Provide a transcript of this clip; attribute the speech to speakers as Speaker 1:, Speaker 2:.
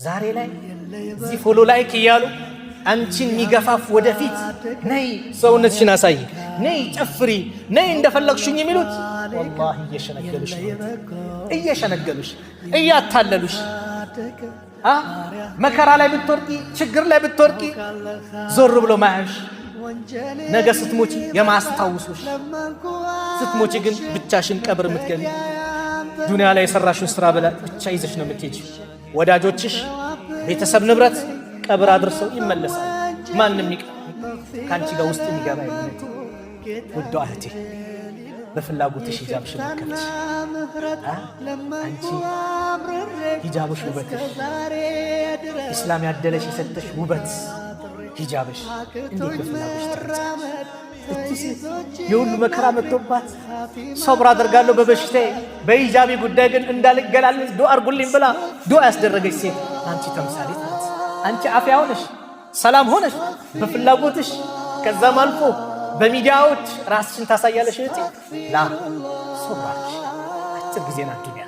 Speaker 1: ዛሬ ላይ እዚህ follow like እያሉ አንቺን የሚገፋፍ ወደፊት ነይ ሰውነትሽን አሳይ፣ ነይ ጨፍሪ፣ ነይ እንደፈለግሽኝ የሚሉት ወላሂ እየሸነገሉሽ ነው። እየሸነገሉሽ፣ እያታለሉሽ፣ መከራ ላይ ብትወርቂ፣ ችግር ላይ ብትወርቂ ዞር ብሎ ማያሽ፣ ነገ ስትሞቺ የማስታውሱሽ፣ ስትሞቺ ግን ብቻሽን ቀብር የምትገቢ፣ ዱንያ ላይ የሰራሽውን ስራ ብላ ብቻ ይዘሽ ነው የምትሄጂ። ወዳጆችሽ፣ ቤተሰብ፣ ንብረት ቀብር አድርሰው ይመለሳል። ማንም ከአንቺ ጋር ውስጥ የሚገባ የለም። ውዷ እህቴ፣ በፍላጎትሽ ሂጃብሽን ብትከፍቺ፣ አንቺ ሂጃብሽ ውበትሽ፣ ኢስላም ያደለሽ የሰጠሽ ውበት ሂጃብሽ፣ እንዴት በፍላጎትሽ ትገልጫለሽ? እቺ ሴት የሁሉ መከራ መጥቶባት ሰብር አደርጋለሁ በበሽታዬ፣ በሂጃቤ ጉዳይ ግን እንዳልገላለጽ ዱዓ አድርጉልኝ ብላ ዱዓ ያስደረገች ሴት አንቺ ተምሳሌት ናት። አንቺ አፍያ ሆነሽ፣ ሰላም ሆነሽ፣ በፍላጎትሽ ከዛም አልፎ በሚዲያዎች ራስሽን ታሳያለሽ። እህቴ ላ ሶብር፣ አጭር ጊዜ ናት ዱንያ።